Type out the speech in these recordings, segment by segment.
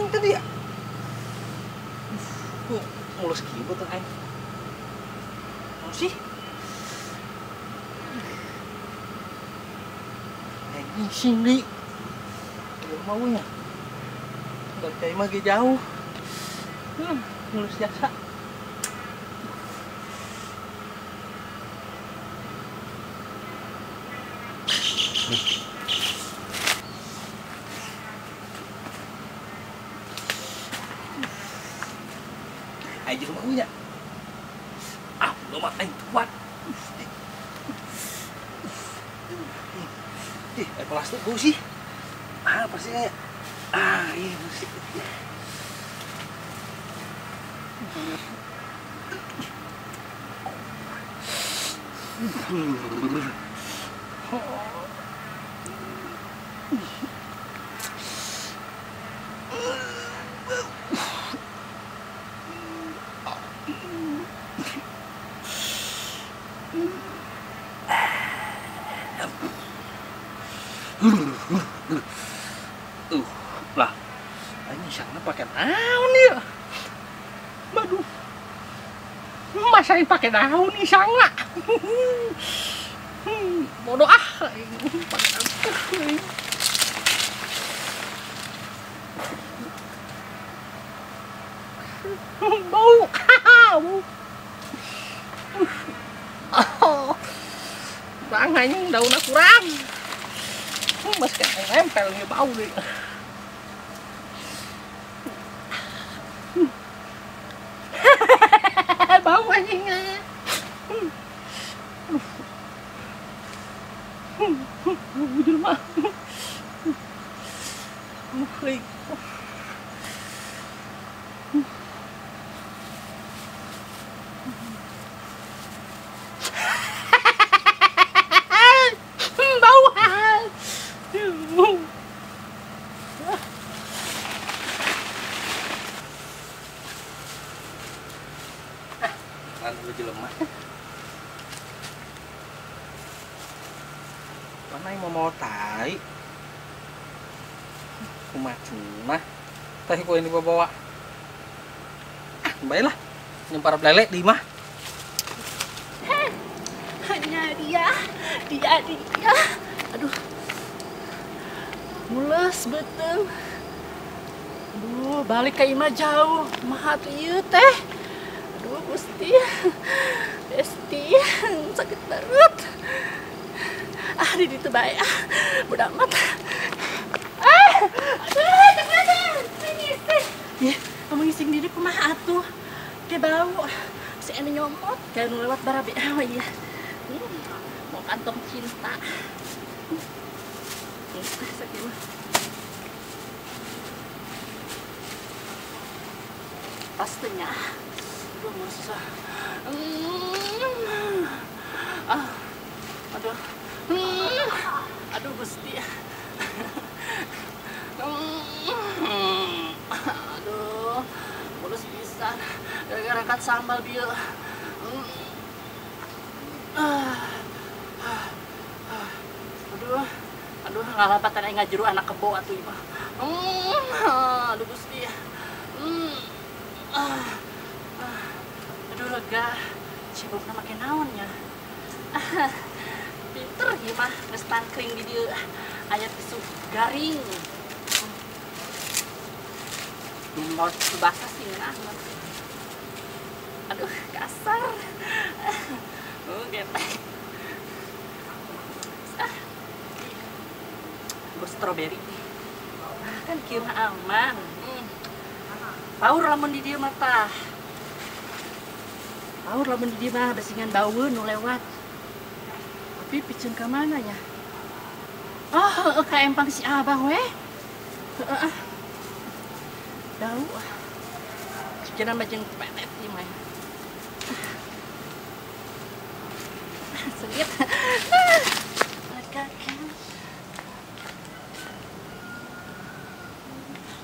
aing tadi ya? Mulus kieu beuteung aing. Naon sih? Aing ngising deui. Ieu maunya. Balik cai mah ge jauh. Mulus jasa. Ayo jelema punya. Ah, belum aing kuat. Ih, plastik bau sih. Ah, pasti kayak. Ah, iya bersih. Lah, ini sana pakai naon ya? Waduh, masain pakai daun nih sana. Bodoh ah, pakai daun. Bau, bau. Kurang anjing, daunnya kurang. Mas kayak nempel nih bau deh. Bau anjingnya. Jelema. Bau. Anu jelema. Mana yang mau tai? Kumaha cenah? Teh ku ini bawa. Ah, baiklah. Nyempar lele di mah. Hanya dia, dia. Aduh. Mules beuteung. Aduh, balik ke imah jauh. Maha tuh ieu teh. Aduh, Gusti. Besti, sakit perut. Ah, di ditu bae ah. Bodo amat. Ah, aduh, cepat. Ngising. Ya, kamu ngising diri kumaha atuh? Ke bau. Si anu nyomot, kayak nu lewat barabe. Oh iya. Mau kantong cinta. Sakit mah. Pastinya. Aduh, susah. Ah, aduh. Aduh, Gusti. Aduh, mulus pisan. Gara-gara kan sambal bieu. Aduh, aduh, ngalapatan aing ngajuru anak kebo atuh ieu mah. Aduh, Gusti. Aduh, lega. Cibukna make naon nya? Pinter ieu mah geus tangkring di dieu. Aya tisu garing. Mau tisu basah sih ngeunah. Aduh, kasar. Getek. Ah. Bos strawberry. Kan kieu mah aman. Paur lamun di dieu mah tah. Paur lamun di dieu mah basingan baueun nu lewat. Tapi piceun ka mana nya? Oh, ka empang si Abah we. Heeh. Bau. Cikina mah jeung petet ieu mah. Sengit.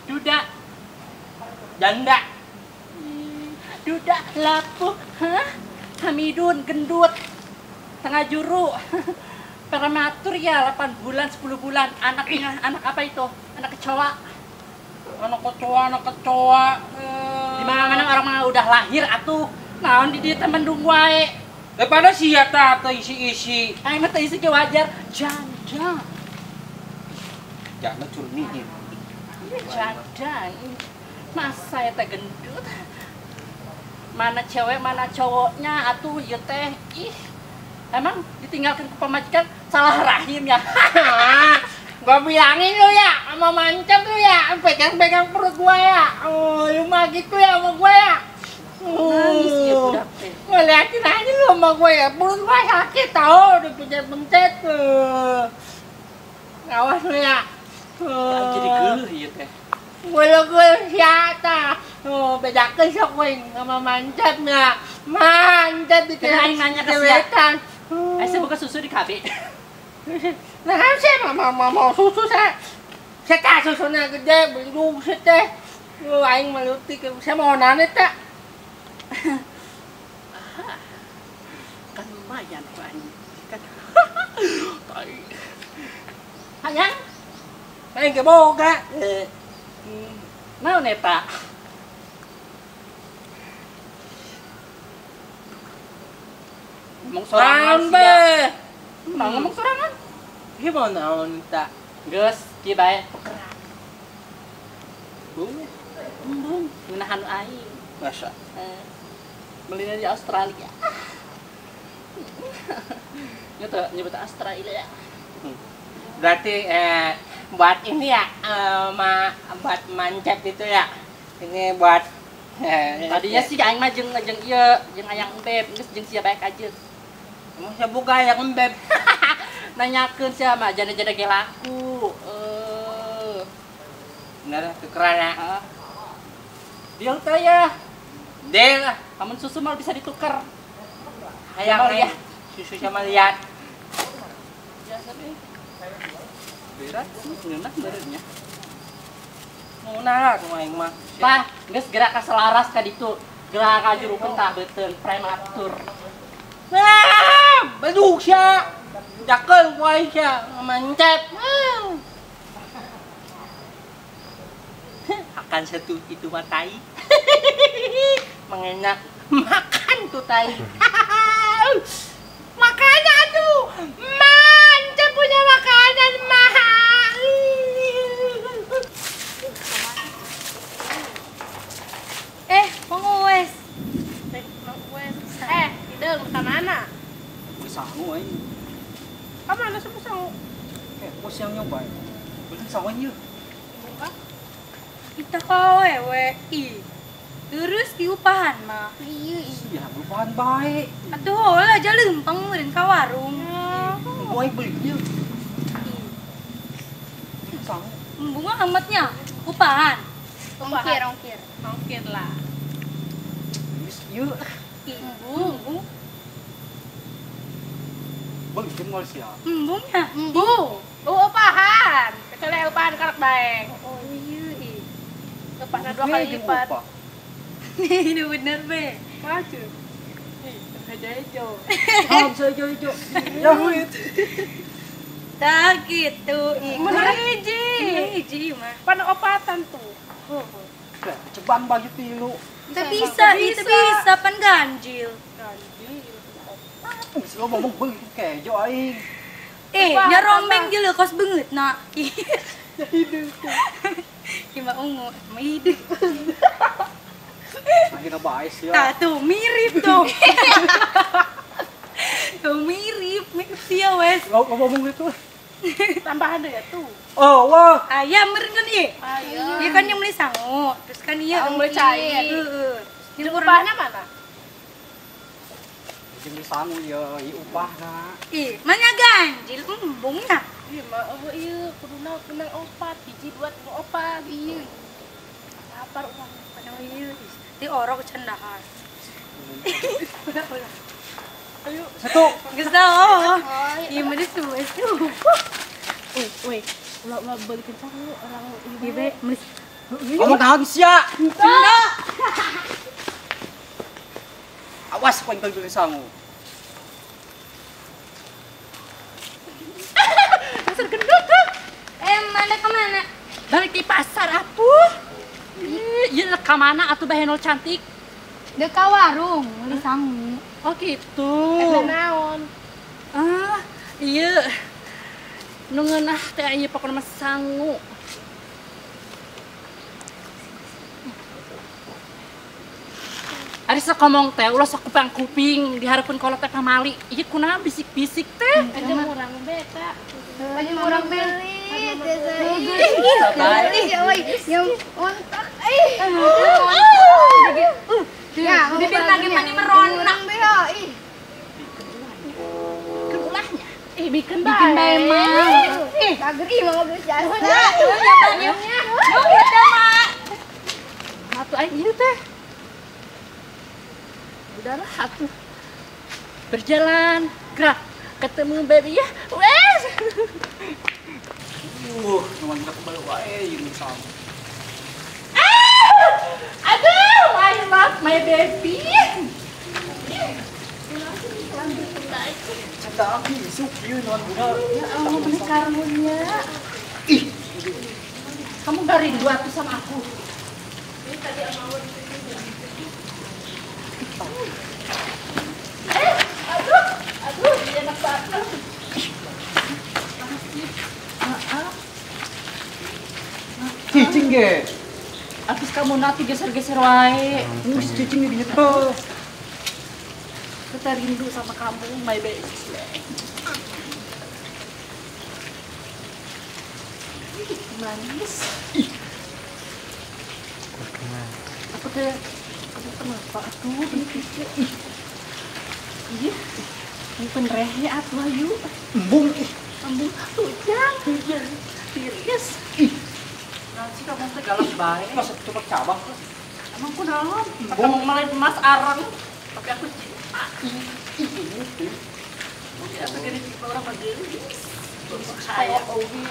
Duda. Janda. Duda lapuh, hah? Hamidun gendut. Tengah juru. Prematur ya, 8 bulan, 10 bulan. Anaknya, anak apa itu? Anak kecoa. Anak kecoa, anak kecoa. Di mana-mana orang mah udah lahir atuh. Naon di dieu teh mendung wae. Daripada sia tah teu isi-isi. Aing mah teu isi ge wajar. Janda. Janda curmihin. Janda. Masa ya teh gendut. Mana cewek, mana cowoknya atuh ieu teh. Ih. Emang ditinggalkan ke pemajikan salah rahim ya. Gua bilangin lu ya, sama mancap lu ya, pegang-pegang perut gua ya. Oh, lu mah gitu ya sama gua ya. Nangis ya budak teh. Ngeliatin aja lu sama gua ya, perut gua sakit tau, dipencet-pencet tuh. Awas lu ya. Jadi geuleuh ieu teh. Geuleuh siapa? Oh, bedakeun sok we sama mancapnya. Mancap di aing nanya ka sia. Aing buka susu di KB. Nah, saya mau susu saya. Saya tak susunya gede, beli saya teh. Aing melutik, saya mau nanya teh. Kan lumayan ku aing. Kan. Tai. Hayang. Aing ge boga. Naon eta? Ngomong sorangan be. Mau ngomong sorangan? Ieu mau naon eta? Geus, kieu bae tukeran. Bung. Embung, ngeunahan aing. Masa? Belinya di Australia. Nyebut nyebut Australia. Berarti buat ini ya, buat mancap itu ya. Ini buat tadinya sih aing mah jeung jeung ieu, jeung ayang embeb, geus jeung sia bae kajeun. Emang sia boga ayang embeb. Nanyakeun sia mah janda-janda ge laku. Bener tukeran ya. Deal teh ya. Deal lah. Amun susu mah bisa ditukar. Hayang ya. Susu sama liat. Biasa deh. Berat sih, ngeunah meureunnya. Ngeunah tuh aing mah. Tah, geus gerak ka selaras ka ditu. Gerak ka jurukeun tah beuteung prematur. Nah, beduk sia. Jakeun ku aing sia, mancep. Akan satu itu mah tai. Mengenak makan tuh tai. Makanya tuh mancep punya makanan mahal. Mang Uwes. Mang Uwes. Hideung ka mana? Sangu aing. Ka mana sih sangu? Kok siang nyoba. Beli sangu ieu. Buka. Kita ka awewe. Ih. Terus diupahan mah. Iya, iya, upahan bae. Atuh heula aja leumpang meureun ka warung. Embung aing beli ieu. Sangu. Embung amatnya upahan. Ongkir, ongkir. Ongkir lah. Ieu. Embung. Beli jeung moal sia. Embungnya. Embung. Oh, upahan. Kecuali upahan karak bae. Oh iya, ih. Upahna 2 kali lipat. Ini bener be. Maju. Ih, hijau-hijau. Ah, bisa hijau-hijau. Ya, tak gitu. Ih, bener hiji. Hiji mah. Pan opatan tuh. Lah, ceban bagi tilu. Teu bisa, itu bisa pan ganjil. Ganjil. Geus lo ngomong beung kejo aing. Nya rombeng jeung kos beungeut na. Hideung. Ieu mah ungu, mah hideung. Akhirnya bae sia. Tah tuh mirip tuh. Tuh mirip, mirip sia wes. Ngomong gitu. Tambahan deh ya tuh. Oh, wah. Aya meureun kan ieu. Aya. Ieu kan yang beli sangu, terus kan ieu beli cair. Heeh. Jeung upahna mana? Jeung beli sangu ieu, ieu upahna. Ih, mana ganjil embungna. Ieu mah eueuh ieu kuduna menang opat, hiji dua tilu opat. Iya. Lapar urang. Oh iya, di orok cendahar. Ulah, ulah. Ayo. Satu. Geus tah. Ieu mah tuh tuh. Woi, woi. Ulah ulah balikin sangu orang ieu be. Ngomong naon sia? Teu. Awas ku aing beli sangu. Dasar gendut tuh. Mana kemana? Balik di pasar apuh. Ieu ka mana atuh bahenol cantik? Deuk ka warung meuli sangu. Oh gitu. Eta naon? Ah, ieu nu ngeunah teh ieu pokona mah sangu. Ari sok ngomong teh ulah sok kupang-kuping dihareupeun kolot teh pamali. Ieu kunaon bisik-bisik teh? Aja murang be eta. Aja murang beli. Yang ontak ih. Ya, bibir lagi mani merona. Ih. Bikin ulahnya. Ih, bikin bae mah. Ih, kager ih mah geus jasa. Ya, atuh aing ieu teh. Udahlah atuh. Berjalan, gerak, ketemu baby ya. Wes. Cuman kita kembali wae ieu sama. Aduh, I love my baby. Cinta aku isuk ieu non budak. Ya Allah, meni karunya. Ih. Kamu gak rindu atuh sama aku? Ini tadi mau aduh, aduh, enak banget. Makasih. Maaf. Cicing ge. Abis kamu nanti geser-geser wae. Geus cicing ge gitu. Kita rindu sama kamu, my baby. Manis. Ih. Aku teh kamu kenapa atuh begitu? Ih. Ih. Mungkin rehe atuh ayu. Embung ih. Embung atuh jang. Tiris. Ih. Nanti kamu teh galak bae. Masa cepet cabang. Emang kunaon? Kamu malah emas arang. Tapi aku cinta. Ih. Mungkin aku gini tipe orang mah geulis. Kayak Owi.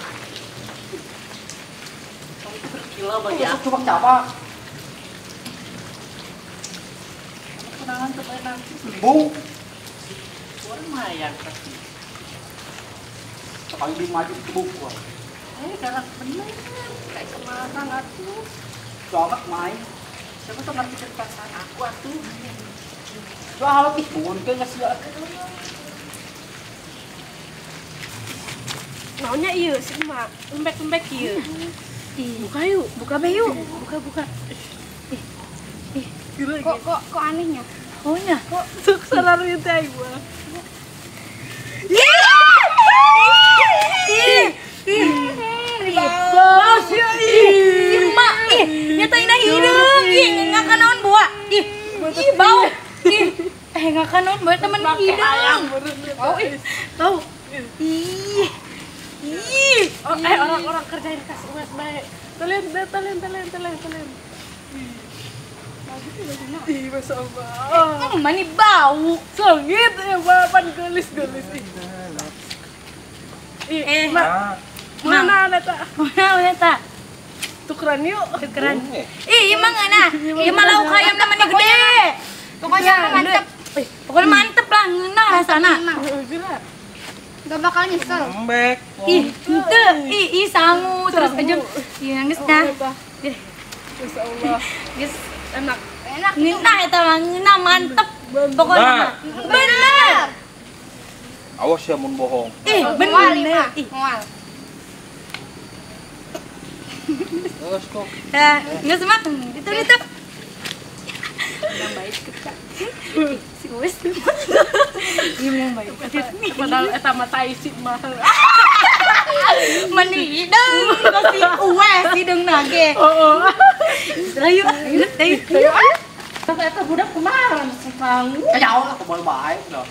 Kamu itu berkilau bagi aku. Cepet cabang. Kenalan teman nanti. Embung. Orang mayang pasti. Sekali lebih maju ke buku. Galak bener. Kayak kemarin atuh. Galak main. Siapa tuh ngerti perasaan aku atuh. Galak ih, bukan nggak sih. Maunya iya sih mak, lembek-lembek iya. Buka yuk, buka be yuk. Buka buka. Ih, kok anehnya? Oh nya, kok selalu itu aing mah. Bau sih ih. Mak, ih, nyatain hidung. Ih, ngakan naon buah. Ih, ih bau. Ih, ngakan naon buah temen hidung. Bau ih. Bau. Ih. Ih. Oh, orang-orang kerjain kas uas bae. Telen. Ih, masya Allah. Mani bau. Sengit ya, bapan gelis-gelis. Ih, mak. Mana eta? Mana eta? Tukeran yuk. Tukeran. Ih, emang ngeunah. Ieu mah lauk hayam da mani gede. Pokoknya mantep. Pokoknya mantep lah ngeunah rasana. Gak bakal nyesel. Lembek. Ih, henteu. Ih, sangu terus aja. Ih, nangis dah. Masya Allah. Geus enak. Enak. Ngeunah eta mah, ngeunah mantep. Pokoknya mah. Bener. Awas ya mun bohong. Ih, bener. Ih. Terus kok. Geus mah. Itu. Yang baik kita. Si Uwes. Iya yang baik. Padahal eta mah tai si mah. Mani hidung si Uwes hidung nage. Heeh. Ayo, ayo. Eta budak kumaha sangu. Jauh lah kebal bae dah.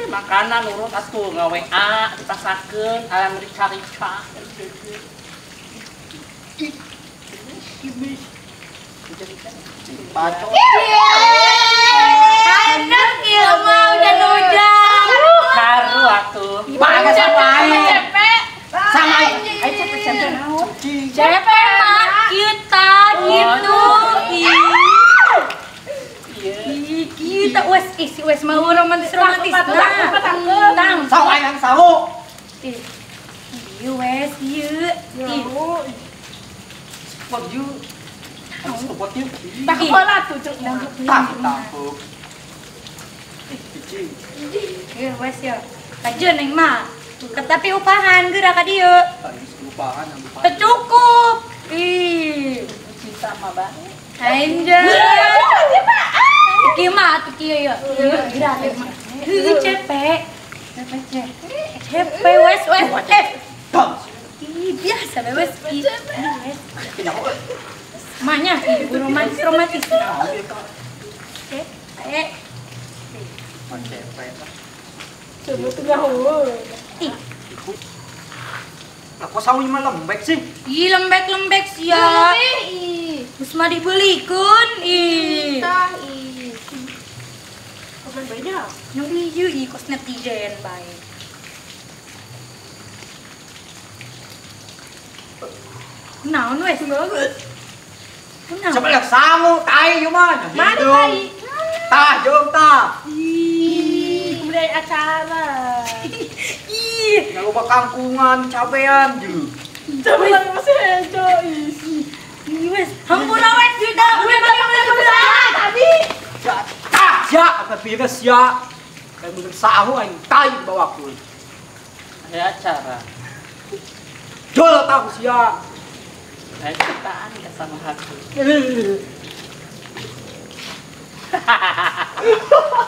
Makanan nurut atuh nga-WA dipasarkeun alam rica-rica. Bacot. Anak ieu mah hujan-hujan. Karu atuh. Bae sama aing. Sama aing. Aing cepet-cepet naon? Cepet mah kita gitu. Ih, kita wes ih si wes mau romantis-romantis. Tang. Sama aing sangu. Ih, wes ieu. Ih. Fuck you. Tak bola tuh cek tak. Hiji. Ieu wes ya. Kajeun neng mah. Tapi upahan geura ka dieu. Upahan. Teu cukup. Ih, cinta mah bae. Anjay. Kieu mah atuh kieu ya. Geura teh mah. Heuh cepet. Cepet wes wes. Ih, biasa we wes. Manya ibu romantis romantis. Coba tuh jauh. Ih. Lah kok sawi mah lembek sih? Ih, lembek-lembek sih ya. Ih, geus mah dibelikeun ih. Tah ih. Kapan beda? Nyong ieu ih kos netizen bae. Naon wes? Naon? Coba lihat sangu tai ieu mah. Mana tai? Tah, jeung tah. Ih, kemudian acara. Ih, loba kangkungan, cabean jeung. Cabean masih hejo ih. Ih wes, hampura wes juta. Udah tadi. Ya, tah, ya, apa beres ya. Kayak bener sahu aing tai bawa aku. Ada acara. Jol tahu sia. Saya ketaan sama aku. Hahaha.